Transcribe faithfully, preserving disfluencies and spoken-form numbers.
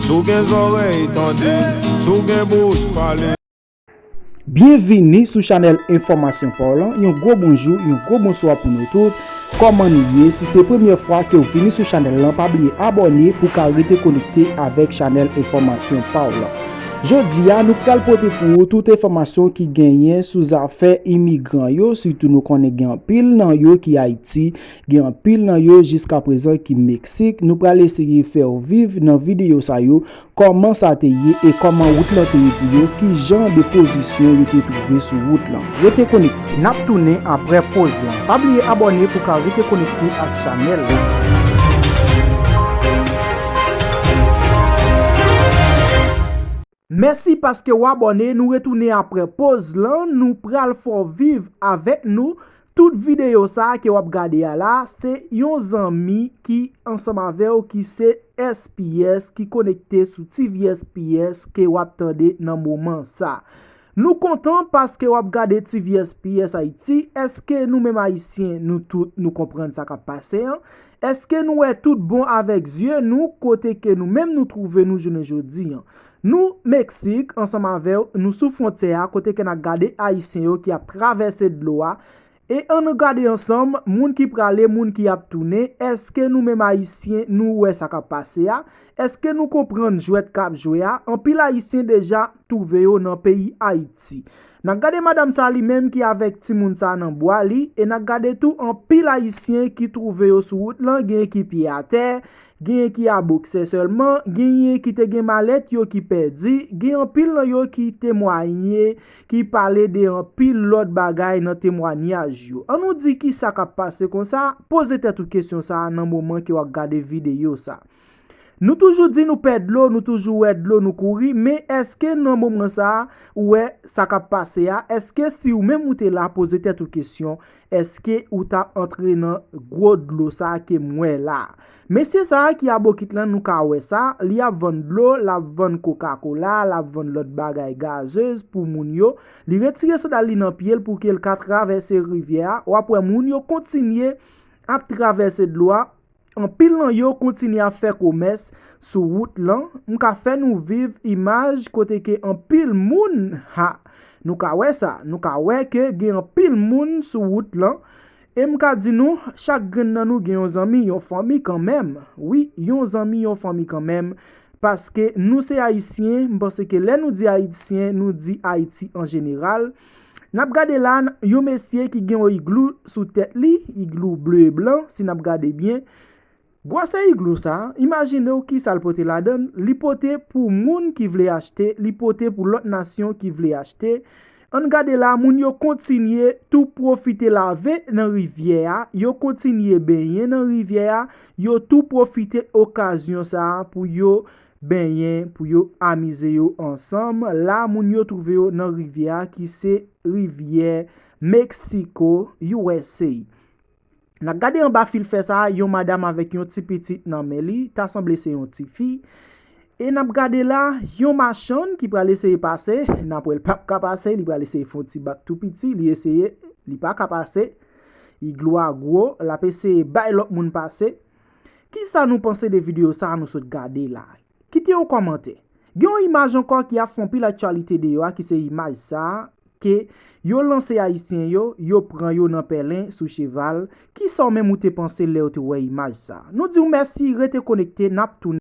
Si w gen zòrèy, tande. Si w gen bouch, pale. Byenvini sou chanèl Enfòmasyon Pa W lan. Yon gwo bonjou, yon gwo bonswa pou nou tout. Kòman nou ye? Si se premyè fwa ke w vini sou chanèl lan, pa bliye abòne pou w ka rete konekte avèk chanèl Enfòmasyon Pa W lan. Jodi a, nou pral pote pou ou tout enfòmasyon ki genyen sou zafè imigran yo, sitou nou konnen gen anpil nan yo ki Ayiti, gen anpil nan yo jiskaprezan ki Meksik. Nou pral eseye fè w viv nan videyo sa yo kòman sa te ye e kòman wout lan te ye pou yo, ki jan de pozisyon yo te twouve sou wout lan. Rete konekte. N ap tounen apre poz lan. Pa bliye abòne pou w ka rete konekte ak chanèl lan. Mèsi paske w abòne. Nou retounen apre poz lan. Nou pral fè w viv avèk nou tout videyo sa a ke w ap gade a la. Se yon zanmi ki ansanm avè w ki se S P S, ki konekte sou T V S P S ke w ap tande nan moman sa. Nou kontan paske w ap gade T V S P S Ayiti. Èske nou menm Ayisyen, nou tout, nou konprann sa k ap pase an? Èske nou wè tout bon avèk zye nou kote ke nou menm nou twouve nou jounen jodi an? Nou Meksik, ansanm avè w, nou sou fwontyè a kote ke n ap gade Ayisyen yo ki ap travèse dlo a. E ann nou gade ansanm, moun ki prale, moun ki ap tounen, èske nou menm Ayisyen, nou wè sa k ap pase a? Èske nou konprann jwèt k ap jwe a? Anpil Ayisyen deja twouve yo nan peyi Ayiti. N ap gade madanm sa li menm ki avèk timoun sa nan bwa li, e n ap gade tou anpil Ayisyen ki twouve yo sou wout lan, genyen ki pye atè, genyen ki a boksè sèlman, genyen ki te gen malèt yo ki pèdi, gen anpil nan yo ki temwaye, ki pale de anpil lòt bagay nan temwanyaj yo. Ann nou di kisa k ap pase konsa, poze tèt ou kesyon sa a nan moman ke w ap gade videyo sa. Nou toujou di nou pè dlo, nou toujou wè dlo, nou kouri, men èske nan moman sa a, ou wè sa k ap pase a? Èske si ou menm ou te la, poze tèt ou kesyon, èske ou t ap antre nan gwo dlo sa a ke m wè la a? Mesye sa a ki abokit lan, nou ka wè sa, li ap vann dlo, l ap vann Coca-Cola, l ap vann lòt bagay gazez pou moun yo. Li retire sandal li nan pye l pou ke l ka travèse rivyè a. W ap wè moun yo kontinye ap travèse dlo a. Anpil nan yo kontinye ap fè komès sou wout lan. M ka fè nou viv imaj kote ke anpil moun, ha, nou ka wè sa, nou ka wè ke gen anpil moun sou wout lan. E m ka di nou, chak grenn nan nou gen yon zanmi, yon fanmi kanmenm. Wi, yon zanmi, yon fanmi kanmenm. Paske nou se Ayisyen, m panse ke lè nou di Ayisyen, nou di Ayiti an jeneral. N ap gade la, yon mesye ki gen yon iglou sou tèt li, iglou ble e blan, si n ap gade byen. Gwosè iglou sa a, imajine w kisa l pote ladan l. Li pote pou moun ki vle achte, li pote pou lòt nasyon ki vle achte. Ann gade la, moun yo kontinye tou pwofite lave nan rivyè a, yo kontinye benyen nan rivyè a, yo tou pwofite okazyon sa a pou yo benyen, pou yo amize yo ansanm. La, moun yo twouve yo nan rivyè a ki se rivyè Meksiko, U S A. N ap gade anba fil fè sa a, yon madanm avèk yon ti pitit nan men li, ta sanble se yon ti fi. E n ap gade la, yon machann ki pral eseye pase, n ap wè l p ap ka pase, li pral eseye fè yon ti bak tou piti, li eseye, li pa ka pase. Iglou a gwo, l ap eseye bay lòt moun pase. Kisa nou panse de videyo sa a nou sot gade la? Kite yon kòmantè. Gen yon imaj ankò ki ap fè anpil aktyalite deyò a, ki se imaj sa a, ke yo lanse Ayisyen yo, yo pran yo nan pèlen sou cheval. Kisa w menm ou te panse lè w te wè imaj sa a? Nou di w mèsi, rete konekte, n ap tounen.